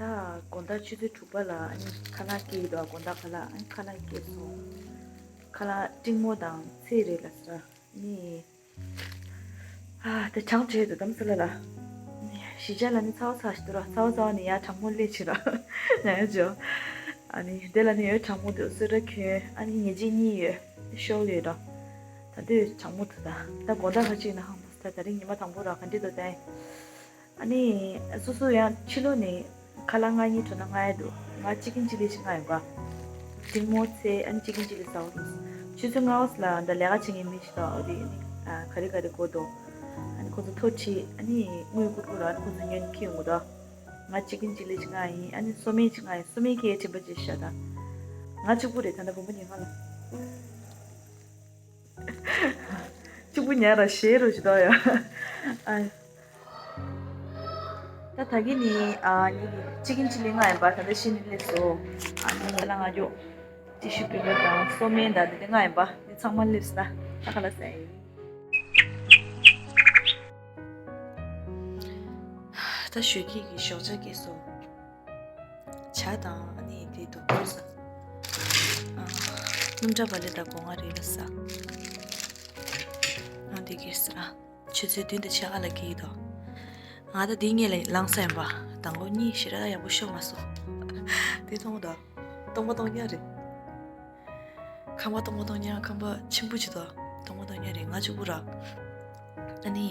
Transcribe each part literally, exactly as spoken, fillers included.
ད་དགོང་དག་ཆུ་ཚོད་དྲུག་པ་ལ་ཨ་ནི་ཁ་ལག་སྐྱེལ་གྱི་འདུག་དགོང་དག་ཁ་ལག་ཨ་ནི་ཁ་ལག་སྐྱེལ་སོང་། ཁ་ལག་ཀྲིང་མོ་དང་ཚལ་རེད་ལ་ཟེར་ཨ་ནི། ཨ་དེ་གྲང་བྱས་འདུག་དམ་སི་ལ་ལ། གཞིས་ཆགས་ལ་ནི་ཚ་བ་ཚ་ཞིག་འདུག་ར། ཚ་བ་ཚ་བ་ནི་ཡ་གྲང་མོ་སླེབས་བྱེད་ར། ཉ་ཡ་ཇོ། ཨ་ནི་དེ་ལ་ནི་ཡོད་གྲང་མོ་འདུག་སོས་ར་གྱོན་ཨ་ནི་ཉལ་ཆས་གཉིས་ཡོད། ཤོག་ཡོད་ར། ད་དུས་གྲང་མོ་འདུག་ད་ད་དགོང་དག་ཁ་ཅིག་ན་ཧང་མ་སི་ད་ད་རིང་ཉི་མ་དང་པོ་ར་ག་འདྲི་འདུག་ད། ཨ་ནི་སོ་སོ་ཡང་ཕྱི་ལོགས་ནས་ཁ་ལག་ང་གཉིས་བྲོ་ན་ང་ཡ་འདུག་ང་ཅི་ཀིན་ཅི་ལི་ཞིག་ང་ཡིན་པ། ཀྲིང་མོ་ཚལ་ཨ་ནི་ཅི་ཀིན་ཅི་ལི་ཟ་བ་རུ། ཆུ་ཚོད་ལྔ་བ་ལ་འདི་ལས་ཀ་བྱེད་མཁན་མི་ཞིག་དང་ཨོ་དེ་ནི་ཨ་ག་རེ་ག་རེ་གོ་འདུག་ཨ་ནི་ཁོ་ཚོ་ཐོ་ཁྲིད་ཨ་ནི་དངུལ་བསྐུར་བསྐུར་ཨ་ནི་ཁོ་ཚོ་ཉོན་ཁྱི་ཡོང་གི་འདུག་ང་ཅི་ཀིན་ཅི་ལི་ཞིག་ང་ཡིན། ཨ་ནི་སོ་སྨན་ཞིག་ང་ཡིན། སོ་སྨན་ཁྱི་ཡའི་དྲན་པ་ཅི་ཤ་དང་། ང་གཅིག་པུ་རེད། ད་ལྟ་བུ་མོ་ཉི་མ་ལ། གཅིག་པུ་ཉལ་ར་ཞེད་རོ་ཞིག་འདུག་ཡ། ཨ། ད་ད་གིན་ནི་ཨ་ནི་ཅི་ཀིན་ཅི་ལི་ང་ཡིན་པ། ད་ལྟ་ཤི་ནི་སླེབས་སོ། ཨ་ནི་ལ་ང་ཡོ། ཏི་ཤུ་པེ་པར་དང་སོ་སྨན་དང་དེ་ང་ཡིན་པ། ནི་ཚང་མ་སླེབས་སོ། ད་ད་ག་ལ་ཟེར་ཡིན། ད་ཞོགས་ཀས་ཀྱི་ཞོགས་ཇ་སྐྱེས་སོ། ཇ་དང་ཨ་ནི་དེ་དུ་པོ་ཟ། ཨ། སྣུམ་གྲྭ་བ་ལེ་དང་སྒོ་ང་རེ་ལ་ཟ། ཨ་འདི་གས་ཟ། ཆུ་ཚོད་བདུན་དང་ཕྱེད་ཀ་ལ་སྐྱེལ་གྱི་འདུག་ང་ད་འདི་སྔས་ལ་ལངས་ས་ཡིན་པ། དང་པོ་གཉིད་ཞེ་དྲག་ཡག་པོ་ཤོར་མ་སོང་། དེ་མཐོང་འདུག་སྟོང་པ་སྟོང་རྐྱང་རེད། ཁང་པ་སྟོང་པ་སྟོང་རྐྱང་། ཁང་པ་ཆེན་པོ་ཅིག་འདུག་སྟོང་པ་སྟོང་རྐྱང་རེད། ང་གཅིག་པུ་ར། ཨ་ནི།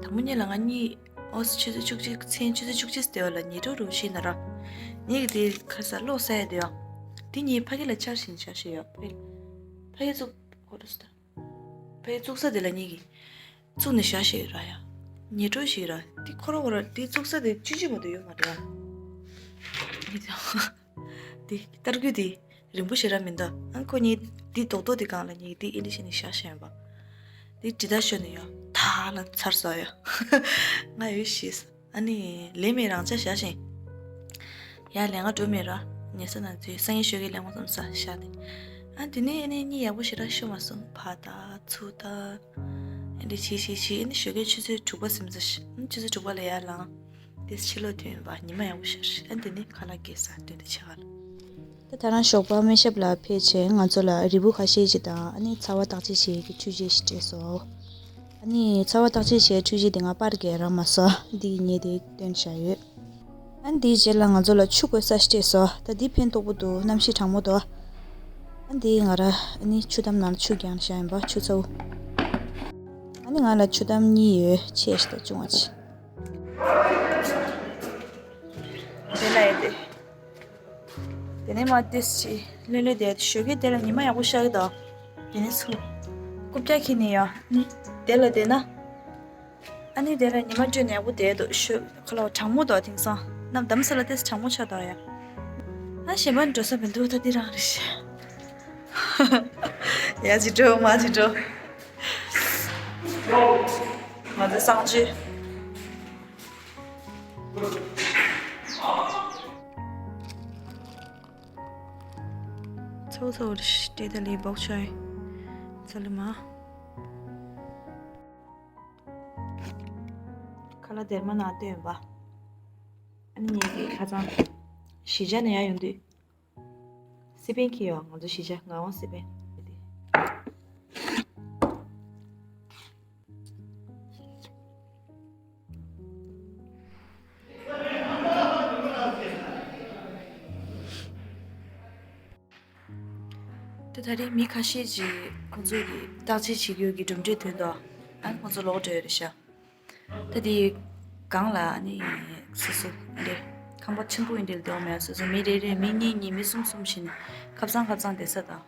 དང་པོ་ཉིད་ལ་ང་གཉིད། ཨོ་ཆུ་ཚོད་བཅུ་གཅིག་མཚན་ཆུ་ཚོད་བཅུ་གཅིག་དེ་བ་ལ་ཉལ་འགྲོ་རུ་ཤེས་ན་ར། ངེད་ཀྱི་དེ་ཁ་ས་ལོག་ས་ཡ་དེ་ཡ། དེ་ངའི་ཕ་གི་ལ་ཆར་བཞིན་བཞག་ཤེས་ཡ། ཕ་གི་བཙུགས་ཁོ་རུ་སྟ། ཕའི་བཙུགས་ས་དེ་ལ་ཉིད་ཀྱིས་བཙུགས་ནས་བཞག་ཞིག་ར་ཡ། ཉལ་འགྲོ་ཞིག་ར། དེ་ཁོ་ར་བོ་ར་དེ་བཙུགས་ས་དེ་ཅི་ཅི་མ་གཏོགས་ཡོད་མ་རེད་ཡ། དེ་ལྟར་རྒྱུ་དེ་རིང་པོ་ཞིག་ར་མི་འདུག་ཨ་ཁོ་གཉིས་དེ་རྡོག་རྡོག་དེ་སྒང་ལ་ཉིད་དེ་ཨེ་འདྲ་བྱས་ནས་བཞག་བཞག་ཡིན་པ། དེ་ཇི་ལྟར་ཤོར་ནས་ཡ་ཐག་ལ་ཚར་སོང་ཡ། ང་ཡོད་ཤེས། ཨ་ནི་ལས་མེད་རང་ཅག་བཞག་བཞིན། ཡར་ལས་ང་འགྲོ་མེད་ར། ཉལ་ས་ན་ཚུལ་སང་ཉིན་ཞོགས་ཀས་ལས་ང་བསམ་ས་བཞག་སྟེ། ཨ་དེ་ནས་ཨ་ནི་གཉིད་ཡག་པོ་ཞེ་དྲག་ཤོར་མ་སོང་། ཕར་ལྟ་ཚུར་ལྟ། ཨ་འདི་བྱེད་བྱེད་བྱེད་ཨ་ནི་ཞོགས་ཀས་ཆུ་ཚོད་དྲུག་པ་ཟིན་ཚེ་ཨ་ནི་ཆུ་ཚོད་དྲུག་པ་ལ་ཡར་ལངས། དེ་ཕྱི་ལོགས་ཐོན་ཡོང་བ་ཉི་མ་ཡག་པོ་ཤར་ཨ་དེ་ནས་ཁ་ལག་བཀལ་ས་སྟོན་ཏེ་ཆེ་བ་ལ། ད་ད་རང་ཞོགས་པ་སྨན་ཞབས་ལ་ཕེབས་བྱས་ང་ཚོ་ལ་རིལ་བུ་ཁ་ཤས་ཤིག་དང་ཨ་ནི་ཚ་བ་བརྟག་དཔྱད་བྱེད་ཀྱི་འཕྲུལ་ཆས་ཤིག་སྤྲད་སོང་། ཨ་ནི་ཚ་བ་བརྟག་དཔྱད་བྱས་འཕྲུལ་ཆས་དེ་ང་པར་གས་རག་མ་སོང་། འདི་ངས་དེ་སྟོན་བཞག་ཡོད། ཨ་ནི་དེའི་རྗེས་ལ་ང་ཚོ་ལ་ཆུ་དགོས་ས་ཞིག་སྤྲད་སོང་། ད་འདི་ཕན་ཐོགས་པོ་འདུག་གནམ་གཤིས་གྲང་མོ་འདུག་ཨ་ནི་དེ་ང་ར་ཨ་ནི་ཆུ་དམ་ནང་ཆུ་རྒྱག་ནས་བཞག་ཡིན་པ་ཆུ་ཚ་བོ། ཨ་ནི་ང་ལ་ཆུ་དམ་གཉིས་ཡོད་ཆེ་ཞིག་དང་ཆུང་བ་ཅིག་དེ་ལ་ཡོད་དེ། དེ་ནས་མ་ཏིས་ཅི་ལྷོད་ལྷོད་བསྡད་ཞོགས་ཀས་དེ་ལ་ཉི་མ་ཡག་པོ་ཤར་གི་འདུག་དེ་ནས་ཚུར་རྐུབ་བཀྱག་ཁྱེར་ནས་ཡོང་། དེ་ལ་བསྡད་ན། ཨ་ནི་དེ་ལ་ཉི་མ་སྤྲོད་ནས་ཡག་པོ་བསྡད་འདུག་ཞོགས་ཁ་ལོ་གྲང་མོ་འདུག་དེང་སང་གནམ་དམ་ས་ལ་ཏིས་གྲང་མོ་ཆགས་འདུག་ཡ། ཨ་གཞན་པ་འགྲོ་ས་མི་འདུག་ད་འདི་རང་རེད་ཤག་ཡ་ཅི་འགྲོ་མ་ཅི་འགྲོ། ང་ཚོ་གསང་སྤྱོད། ཚོ་ཚོ་རེ་ཞིག་སྤྲད་ད་ལི་བོག་ཆོས་ཚ་ལི་མ། ཁ་ལག་སྡེར་མ་ནང་བཏོན་པ། ཨ་ནི་ངེད་ཀྱི་ཁ་སང་གཞིས་ཆགས་ནས་ཡར་ཡོང་དུས། སི་པན་འཁྱེར་ཡོང་། ང་ཚོ་གཞིས་ཆགས་ངག་དབང་སི་པན། ད་ད་རེས་མི་ཁ་ཤས་ཀྱིས་ཁོང་ཚོ་གི་བརྟག་དཔྱད་བྱེད་རྒྱུ་གི་གྲུབ་འབྲས་ཐོན་ཏོ། ཨ་ཁོང་ཚོ་ལོག་འགྲོ་ཡོད་རེད་ཤག་ད་དེ་སྒང་ལ་ཨ་ནི་སོ་སོ་འདི་ཁང་པ་ཆེན་པོ་ཡིན་འདྲ་ལ་དེ་བ་མེད་སོ་སོ་མི་རེ་རེ་མི་གཉིས་གཉིས་མི་གསུམ་གསུམ་བྱས་ནས་ཁ་སང་ཁ་སང་བསྡད་ས་དང་།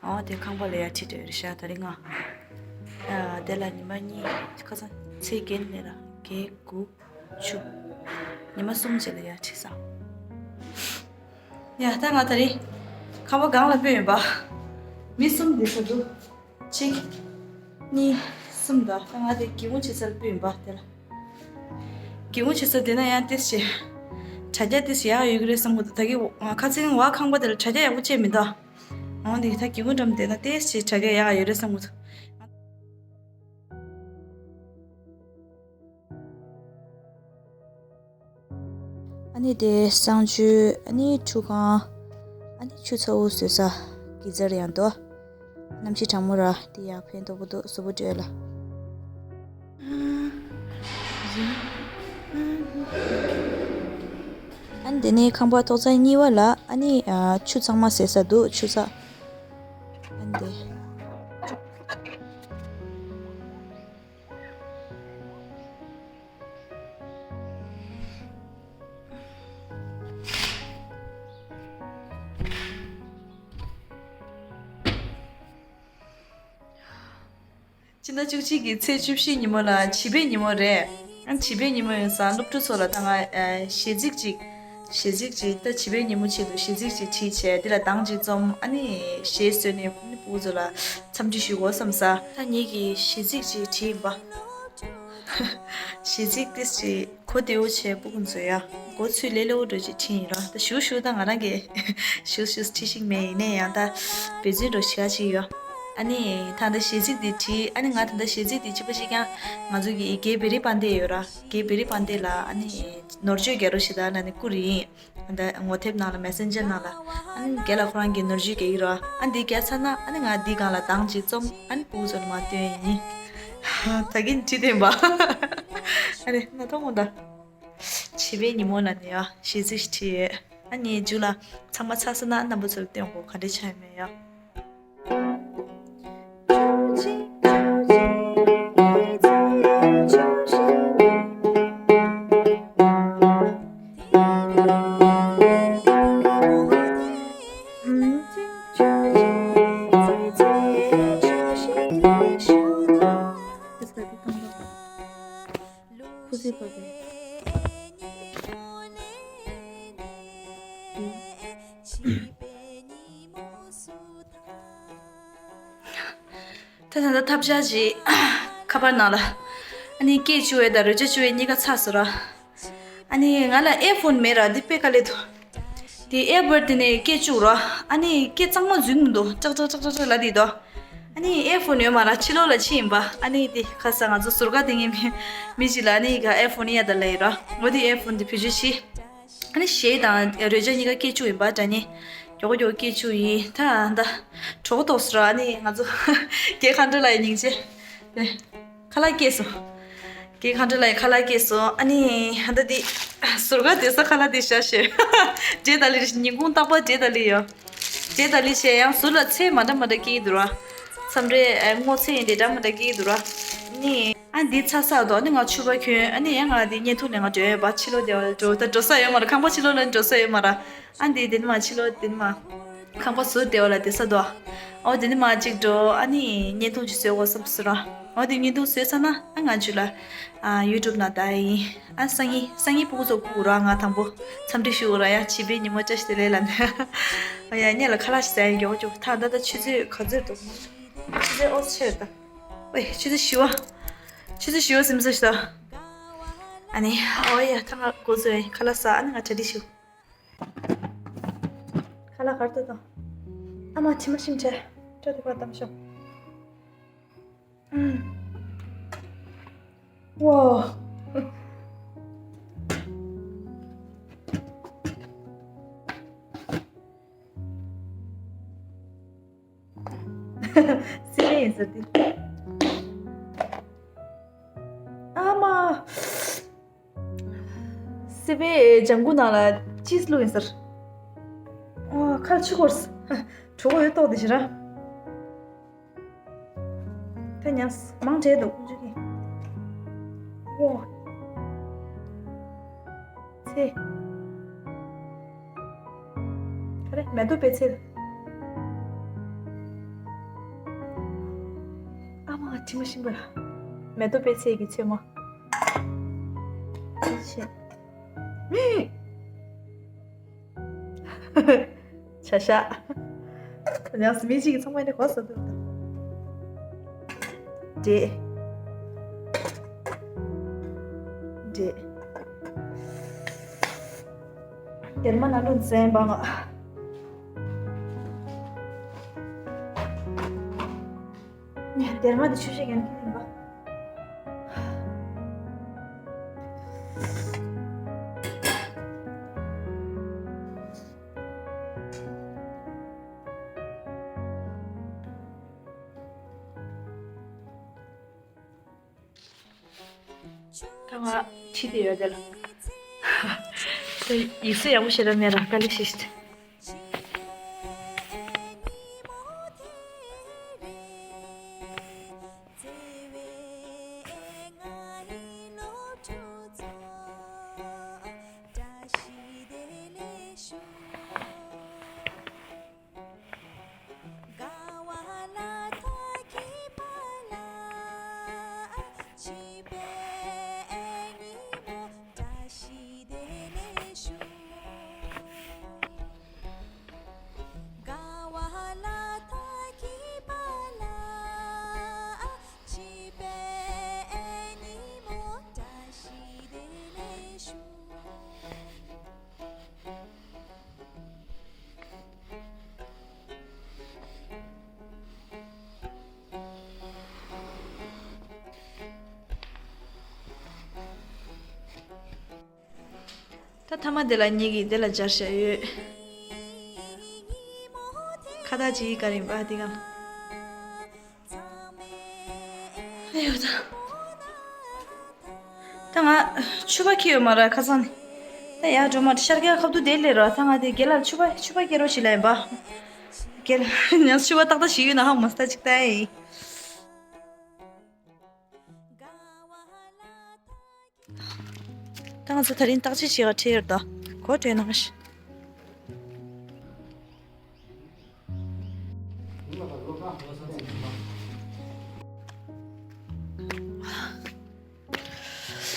ཨོ་དེ་ཁང་པ་ལ་ཡར་ཁྲིད་འགྲོ་ཡོད་རེད་ཤག་ད་རེས་ང་ཨ་དེ་ལ་ཉི་མ་གཉིས་ཁ་སང་ཚེས་བརྒྱད་ནས་ར་བརྒྱད་དགུ་བཅུ། ཉི་མ་གསུམ་རྗེས་ལ་ཡར་ཁྲིད་ས། ཡ་ད་ང་ད་རེས་ཁང་པ་སྒང་ལ་སྤོས་ཡིན་པ། མི་གསུམ་འདི་ཚོ་འདུག་གཅིག་གཉིས། གསུམ་དང་ད་ང་དེ་སྒེའུ་ཁུང་ཕྱེ་སར་སྤོས་ཡིན་པ་དེ་ལ། སྒེའུ་ཁུང་ཕྱེ་སར་དེ་ན་ཡང་ཏིས་བྱས། དྲ་རྒྱ་ཏིས་ཡག་ཡོད་ཀྱི་རེད་བསམ་གི་འདུག་ད་གི་ང་ཁ་སང་བ་ཁང་པ་དེ་ལ་དྲ་རྒྱ་ཡག་པོ་བཅད་མི་འདུག་འོ་འདི་ད་སྒེའུ་ཁུང་འགྲམ་དེ་ན་ཏིས་བྱས་དྲ་རྒྱ་ཡག་ཡོད་རེད་བསམ་གི་འདུག་ཨ་ནི་དེ་གསང་སྤྱོད། ཨ་ནི་ཁྲུས་ཁང་། ཨ་ནི་ཆུ་ཚ་བོ་བཟོ་ས་གི་ཛར་ཡང་འདུག་གནམ་གཤིས་གྲང་མོ་ར་དེ་ཡག་ཕན་ཐོགས་པོ་འདུག་གཟུགས་པོ་བཀྲུས་ལ། ཨ་ནི་དེ་ནས་ཁང་པ་ཐོག་ཚད་གཉིས་པ་ལ་ཨ་ནི་ཆུ་གཙང་མ་བཟོ་ས་འདུག་ཆུ་ཚ། ཨ་ནི་དེ། སྤྱི་ཟླ་བཅུ་གཅིག་གི་ཚེས་བཅུ་བཞི་ཉིན་མོ་ལ་བྱིས་པའི་ཉིན་མོ་རེད། ཨ་བྱིས་པའི་ཉིན་མོ་ཡིན་ཙང་སློབ་ཕྲུག་ཚོ་ལ་ད་ང་གཞས་ཚིག་ཅིག་གཞས་ཚིག་ཅིག་ད་བྱིས་པའི་ཉིན་མོ་ཆེད་དུ་གཞས་ཚིག་ཅིག་བྲིས་བྱས་འདི་ལ་གདངས་ཅིག་རྩོམ། ཨ་ནི་གཞས་བཟོས་ནས་ཨ་ནི་ཕྲུ་གུ་ཚོ་ལ་འཚམས་འདྲི་ཞུ་དགོས་བསམ་ས། ད་ངེད་ཀྱིས་གཞས་ཚིག་ཅིག་བྲིས་ཡིན་པ། གཞས་ཚིག་ཏིས་ཅིག་གོ་བདེ་བོ་བྱས་ཕྲུ་གུ་ཚོ་ཡ། མགོ་ཚོས་ལེ་ལེ་བོ་འགྲོ་ཅིག་བྲིས་ཡིན་ར། ད་ཞུ་ཞུ་ད་ང་རང་གིས་ཞུ་ཞུ་བྲིས་ཤིག་མེད་ཡིན་ནའི་ཡང་ད་འབད་བརྩོན་འགྲོ་བྱེད་ཡ་ཅིག་ཡོད། ཨ་ནི་ད་ལྟ་གཞས་ཚིག་འདི་བྲིས། ཨ་ནི་ང་ད་ལྟ་གཞས་ཚིག་འདི་གཅིག་པ་གཅིག་རྐྱང་ང་ཚོ་གི་རྒན་བེ་རི་དཔལ་ལྡན་ཡོད་ར། རྒན་བེ་རི་དཔལ་ལྡན་ལ་ཨ་ནི་ནོར་བཅོས་རྒྱག་རོགས་བྱེད་དང་ལབ་ནས་བསྐུར་ཡིན། ཨ་ད་ངོ་དེབ་ནང་ལ་མེ་སེན་ཇར་ནང་ལ་ཨ་ནི་རྒན་ལགས་ཁོ་རང་གིས་ནོར་བཅོས་རྒྱག་གི་ར། ཨ་འདི་རྒྱག་ཚར་ན་ཨ་ནི་ང་འདི་སྒང་ལ་གདངས་ཅིག་རྩོམ། ཨ་ནི་ཕྲུ་གུ་ཚོ་ལ་མར་སྟོན་ཡིན། ད་གིན་བྲིས་བསྡད་པ། ཨ་ནི་ན་ཐོང་མོ་ད། བྱིས་པའི་ཉིན་མོ་ལ་ནི་ཡ་གཞས་ཚིག་ཞིག་བྲིས་ཡོད། ཨ་ནི་མཇུག་ལ་ཚང་མ་ཚར་སོང་ན་རྣམ་པ་ཚོར་སྟོན་དགོས་ག་འདྲ་ཆགས་ཡོད་མེད་ཡ། ད་ད་ལྟ་ཐབ་ཆག་ཅིག་ཁ་པར་ནང་ལ་ཨ་ནི་སྐད་བཅུག་ཡས་དང་རོལ་ཆ་བཅུག་ཡས་གཉིས་ཀ་ཚར་སོང་ར། ཨ་ནི་ང་ལ་ཨེར་ཕོན་མེད་ར། འདི་དཔེ་དཀའ་ལས་འདུག་དེ་ཨེར་བར་དེ་ནས་སྐད་བཅུག་ར། ཨ་ནི་སྐད་གཙང་མ་འཛུལ་གི་མི་འདུག་ཀྲག་ཀྲག་ཀྲག་ཀྲག་ལབ་བསྡད་འདུག་ཨ་ནི་ཨེར་ཕོན་ཡོད་མ་ར། ཕྱི་ལོགས་ལ་ཕྱིན་ཡིན་པ། ཨ་ནི་དེ་ཁ་སང་ང་ཚོ་ཟུར་ཁ་དེ་ངའི་མི་མི་ཞིག་ལ་ཨ་ནི་ག་ཨེར་ཕོན་ཡ་ད་ལབ་ཡིན་ར། འོ་དེ་ཨེར་ཕོན་དེ་བེད་སྤྱོད་བྱས། ཨ་ནི་གཞས་དང་རོལ་ཆ་གཉིས་ཀ་སྐད་བཅུག་ཡིན་པ་འདྲ་ནི། མགྱོགས་མགྱོགས་སྐད་བཅུག་ཡིན། ད་ད་གྲོགས་ཏོག་སོ་ར། ཨ་ནི་ང་ཚོ་རྒན་མཁའ་འགྲོ་ལགས་ཡི་སྙིང་རྗེ། དེ་ཁ་ལག་སྐྱེས་སོང་། རྒན་མཁའ་འགྲོ་ལགས་ཡི་ཁ་ལག་སྐྱེས་སོང་། ཨ་ནི་ད་ལྟ་འདི་ཟུར་ཁ་སྡོད་ས་ཁ་ལག་འདི་བཞག་ཤེས། འདྲེ་ད་ལི་ཉིན་གུང་རྟག་པར་འདྲེ་ད་ལི་ཡོད། འདྲེ་ད་ལི་བྱས་ཡང་ཟུར་ལ་ཚེ་མ་འདྲ་མ་འདྲ་སྐྱེ་གི་འདུག་ར། མཚམས་རེ་ཨ་སྔོ་ཚེ་ཡིན་འདྲེ་འདྲ་མ་འདྲ་སྐྱེ་གི་འདུག་ར། ནི། ཨ་འདི་ཚ་ས་དོ། ཨ་ནི་ང་ཕྱུ་པ་གྱོན། ཨ་ནི་ཡང་ང་འདི་བརྙན་ཐུང་ནས་ང་འགྲོ་ཡོད་པ། ཕྱི་ལོགས་དེ་བ་འགྲོ་ད་འགྲོ་ས་ཡོད་མ་ར། ཁང་པ་ཕྱི་ལོགས་ལ་འགྲོ་ས་ཡོད་མ་ར། ཨ་འདི་དེ་ནི་མ་ཕྱི་ལོགས་དེ་ནི་མ་ཁང་པ་ཟུར་དེ་བ་ལ་དེ་ས་དོ། ཨོ་དེ་ནི་མ་གཅིག་འགྲོ། ཨ་ནི་བརྙན་ཐུང་ཅིག་བཟོས་དགོས་བསམ་སོང་ར། ཨོ་དེ་བརྙན་ཐུང་བཟོས་ཚར་ན་ཨ་ང་ཚོ་ལ་ཨ་ཡུ་ཊུབ་ནང་བཏང་ཡིན། ཨ་སང་ཉིན་སང་ཉིན་ཕྲུ་གུ་ཚོ་སྐུ་ར། ང་དང་པོ་འཚམས་འདྲི་ཞུ་ར། ཡ་བྱིས་པའི་ཉིན་མོ་བཀྲ་ཤིས་བདེ་ལེགས་ལ་ནི། ཨ་ཡ་ངེད་ལ་ཁ་ལག་ཞིག་ཟ་ཡ་མགྱོགས་མགྱོགས། ད་ད་ད་ཆུ་ཚོད་ག་ཚོད་འདུག་ཆུ་ཚོད་ཨོ་ཕྱེད་ད། ཨོའི་ཆུ་ཚོད་བཞི་པ། ཆུ་ཚོད་བཞི་པ་ཟིན་ས་ཞིག་ད། ཨ་ནི་ཨོ་ཡ་ད་ང་འགོ་ཚོས་ཁ་ལག་ཟ། ཨ་ནི་ང་གྲ་སྒྲིག་ཞུ། ཁ་ལག་གར་ཏོ་དང་། ཨ་མ་དྲི་མ་ཞིམ་ཆེ། སྤྲོ་དེ་པར་བཏང་ཤོག་ཝོ། སི་པན་ཡིན་ཟེར་ཏེ། ཨ་མ། སི་པན་ལྗང་གུ་ནང་ལ་ཅིས་བླུགས་ཡིན་ཟེར། ཨོ་ཁ་ལ་ཆུ་འཁོར། གྲོད་ཁོག་ཡོད་ཏོག་དེ་ཞེ་ར། ད་ཉམས་མང་བྲེལ་འདུག་ཀུན་ཆུ་གི། ཝོ། ཚེ། ག་རེ་མེ་ཏོག་པད་ཚལ། ཨ་མ་དྲི་མ་ཞིམ་པ་ར། མེ་ཏོག་པད་ཚལ་གྱི་ཚོད་མ། ཚེ་ཆེ། བྱ་ཤ། ཡང་སྲིད་མི་གཅིག་གིས་ཚང་མ་ནི་གོ་ས་འདུག་འདྲེ། འདྲེ། སྡེར་མ་ནང་དུ་འཛེམ་པ་ང་། སྡེར་མ་དེ་ཆུ་ཤེས་ཀྱང་ཁྱེར་ཡིན་པ། ད་ང་ཁྲིད་དེ་ཡོད་དེ་ལ། ད་ཡིག་གཟུགས་ཡག་པོ་ཞེ་དྲག་མེད་ར། དཀའ་ལས་ཤིག་ཤིག་ད་ཐ་མ་དེ་ལ་ཉིད་ཀྱིས་དེ་ལ་སྦྱར་བཞག་ཡོད། ཁ་བཏགས་ཅིག་ག་རེ་ཡིན་པ་དེ་ག་ལ། ཨེ་ཡོད་ད། ད་ང་ཕྱུ་པ་ཁྱེར་ཡོད་མ་ར་ཁ་སང་ནས། ད་ཡར་འགྲོ་མ་ཤར་རྒྱག་ཁབ་ཏུ་དེ་ལས་ར། ད་ང་དེ་རྒན་ལགས་ཕྱུ་པ་ཕྱུ་པ་སྐྱེལ་རོགས་ཞིག་ལ་ཡིན་པ། རྒན་ལགས་ཉམས་ཕྱུ་པ་ཏག་ཏག་ཞིག་ཡོད་ན་ཧ་མ་སྟ་ཅིག་ལྟ་ཡིན། ད་ང་ཚོ་དེ་རིང་བརྟག་དཔྱད་བྱེད་ག་ཁྲིད་ཡོད་ད། གོ་སྤྲོད་གནང་ཞིག་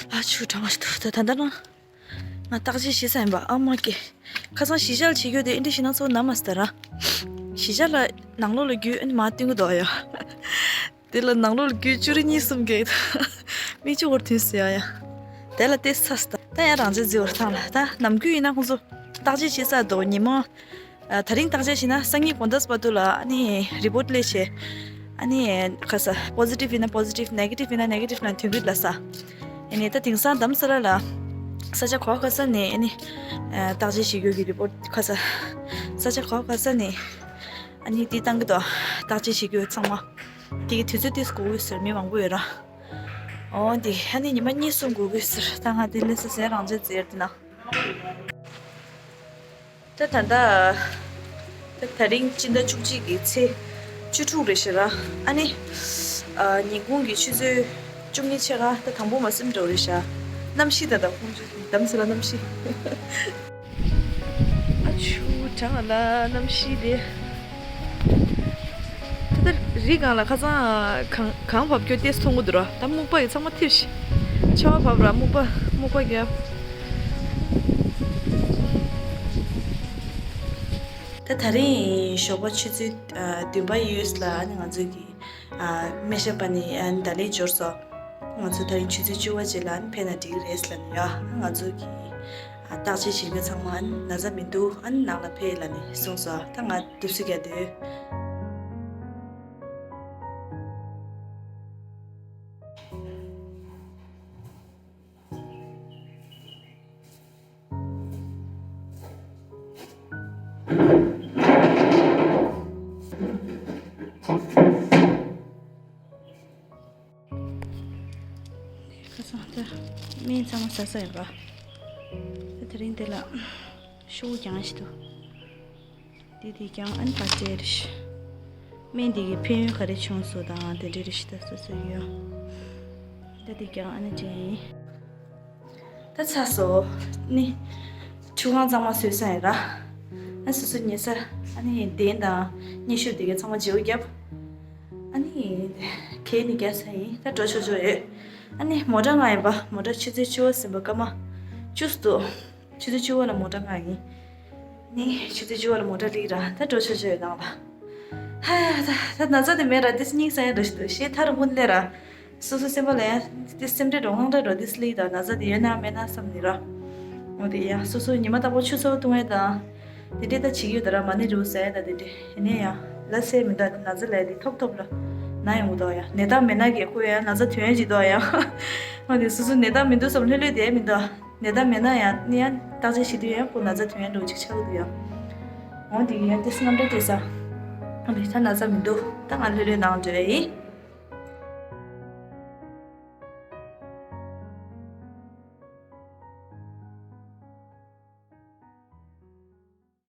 ཨ་ཆུ་གྲང་ཞིག་འདུག་ད་ད་ལྟ་ན། ང་བརྟག་དཔྱད་བྱེད་ས་ཡིན་པ་ཨ་མ་ཀེ། ཁ་སང་གཞིས་ཆགས་ལ་བྱེད་རྒྱུ་དེ་ཨིན་དྲི་ཞིག་ན་ཚོ་ན་མ་སྟ་ར། གཞིས་ཆགས་ལ་ནང་ལོགས་ལ་རྒྱུ་ཨ་ནི་མ་བསྟུན་གི་འདུག་ཡ། དེ་ལ་ནང་ལོགས་ལ་རྒྱུ་བཅུ་རེ་གཉིས་གསུམ་གེ། མིག་ཆུ་འོར་ཐུན་སི་ཡ་ཡ། དེ་ལ་ཏེ་ས་སྟ་ད་ཡ་རང་ཅག་ཛི་བར་ཐང་ལ་ད་ནམ་རྒྱུན་ཡིན་ན་ཁོང་ཚོ་བརྟག་དཔྱད་བྱེད་ས་འདུག་ཉི་མ། ཨ་ད་རིང་བརྟག་དཔྱད་བྱས་ན་སང་ཉིན་དགོང་དག་བར་དུ་ལ་ཨ་ནི་རི་པོར་ཊི་སླེབས་བྱས། ཨ་ནི་ཁ་ས་པོ་ཟི་ཊིབ་ཡིན་ན་པོ་ཟི་ཊིབ། ནེ་གེ་ཊིབ་ཡིན་ན་ནེ་གེ་ཊིབ་ལ་ཐོན་གི་ལ་ས། ཨ་ནི་ད་དེང་སང་དམ་ས་ར་ལ་ས་ཆ་གོ་ཁ་ས་ནས་ཨ་ནི་བརྟག་དཔྱད་བྱེད་རྒྱུ་གི་རི་པོར་ཊི་ཁ་ས་ས་ཆ་གོ་ཁ་ས་ནས་ཨ་ནི་དེ་བཏང་གི་འདུག་བརྟག་དཔྱད་བྱེད་རྒྱུ་ཚང་མ་དེ་གི་དུས་ཚོད་ཏིས་དགོས་ཀྱི་ཟེར་མི་མང་པོ་ཡོད་ར། འོ་དེ་ཨ་ནི་ཉི་མ་གཉིས་གསུམ་དགོས་ཀྱི་ཟེར། ད་ང་དེ་ལས་ས་ཟེར་རང་ཅག་ཟེར་དེ་ན། ད་ད་ལྟ། ད་དེ་རིང་སྤྱི་ཟླ་བཅུ་གཅིག་གི་ཚེས་བཅུ་དྲུག་རེད་ཤག་ར། ཨ་ནི། ཨ་ཉིན་གུང་གི་ཆུ་ཚོད་བཅུ་གཉིས་ཕྱེད་ཀ་ད་དང་པོ་མ་ཟིན་འགྲོ་རེད་ཤག་གནམ་གཤིས་ད་ད་ཁོང་ཚོའི་དམ་སེ་ལ་གནམ་གཤིས། ཨ་ཆུ་གྲང་ལ་གནམ་གཤིས་དེ། ད་ལྟ་རི་སྒང་ལ་ཁ་སང་གངས་གངས་བབས་སྐྱོ་ཏེས་མཐོང་གི་འདུག་ར། ད་སྨུག་པ་ཡི་ཚང་མ་ཐིབས་ཤིག་ཆར་པ་བབས་ར་སྨུག་པ་སྨུག་པ་རྒྱབ། ད་དེ་རིང་ཞོགས་པ་ཆུ་ཚོད་བདུན་པ་ཡོལ་ལ་ཨ་ནི་ང་ཚོ་གི་སྨན་ཞབས་པ་ནས་ཨ་ནི་ད་ལས་འབྱོར་སོང་། ང་ཚོ་དེ་རིང་ཆུ་ཚོད་བཅུ་པ་ཅིག་ལ་ཨ་ནི་ཕེབས་ན་འགྲིག་གི་རེད་ལབ་ནས་ཡ། ང་ཚོ་གི་བརྟག་དཔྱད་བྱེད་མཁན་ཚང་མ་ཨ་ནི་ན་ཚ་མི་འདུག་ཨ་ནི་ནང་ལ་ཕེབས་ལབ་ནས་གསུངས་སོང་། ད་ང་དུབ་སི་རྒྱག་སྡོད། ཁ་སང་ད་སྨན་ཚང་མ་ཟ་ས་ཡིན་པ། ད་དེ་རིང་དེ་ལ་ཤོག་བུ་རྐྱང་ཞིག་འདུག་དེ་དེ་རྐྱང་ཨ་ནི་ཕར་སྤྲད་རེད་ཤག་སྨན་དེ་གི་ཕན་ཡོན་ག་རེ་བྱུང་སོང་དང་དེ་འདྲ་རེད་ཤག་ད་སོ་སོ་ཡོད། ད་དེ་རྐྱང་ཨ་ནི་སྤྲད་ཡིན། ད་ཚར་སོང་ནི། ཆུ་ཁང་གཙང་མ་བཟོས་ས་ཡིན་ར། ཨ་སོ་སོ་ཉལ་ས་ཨ་ནི་གདན་དང་སྙན་ཞུ་དེ་ག་ཚང་མ་བརྗེ་པོ་བརྒྱབ། ཨ་ནི་གད་ནི་རྒྱག་ས་ཡིན། ད་འགྲོ་ཆོག་ཆོག་ཡོད། ཨ་ནི་མོ་ཊ་མངགས་ཡིན་པ། མོ་ཊ་ཆུ་ཚོད་བཅུ་པ་ཟིན་པ་སྐར་མ་བཅུ་ཙམ་འདུག་ཆུ་ཚོད་བཅུ་པ་ལ་མོ་ཊ་མངགས་ཡིན། ནི་ཆུ་ཚོད་བཅུ་པ་ལ་མོ་ཊ་སླེབས་ར། ད་འགྲོ་ཆོག་ཆོག་ཡོད་ནང་ལ། ཧ་ཡ་ད་ད་ན་ཚ་དེ་མེད་ར། དེ་སྙིང་ས་ཡ་འདྲ་ཞིག་འདུག་ཤེས་ཐར་མུན་ལེ་ར། སོ་སོ་སེམས་པ་ལ་ཡང་དེ་སེམས་ཁྲལ་འགྲོ་དངངས་སྐྲག་འགྲོ་དེ་སླེབས་ད་ན་ཚ་དེ་ཡོད་ན་མེད་ན་བསམ་ནི་ར། འོ་དེ་ཡང་སོ་སོ་ཉི་མ་རྟག་པར་ཆུ་ཚོད་བཏུང་ཡས་དང་། དེ་འདྲས་ད་བྱེད་ཀྱི་ཡོད་ད་ར། མ་ཎི་རུ་ཟ་ཡས་ད་དེ་འདྲས་ཡིན་ནའི་ཡང་ལ་སེ་མི་འདུག་དེ་ན་ཚ་ལ་དེ་ཐོབ་ཐོབ་ལ་ན་ཡོང་གི་འདུག་ཡ། ནད་རྟགས་མེད་ན་གི་ཁོ་ཡང་ན་ཚ་ཐོན་ཡས་ཅིག་འདུག་ཡ། འོ་དེ་སོ་སོ་ནད་རྟགས་མི་འདུག་བསམ་ལྷོད་ལྷོད་བསྡད་མི་འདུག་ནད་རྟགས་མེད་ན་ཡང་ནི་ཡང་བརྟག་དཔྱད་བྱེད་དུས་ཡང་ཁོ་ན་ཚ་ཐོན་ཡ་འགྲོ་ཅིག་ཆགས་ཀྱི་འདུག་ཡ། འོ་དེ་ཡང་ཏིས་རྔམ་སྐྲག་སྐྱེ་ས། འོ་དེ་ད་ན་ཚ་མི་འདུག་ད་ང་ལྷོད་ལྷོད་ནང་འགྲོ་ཡ་ཡིན།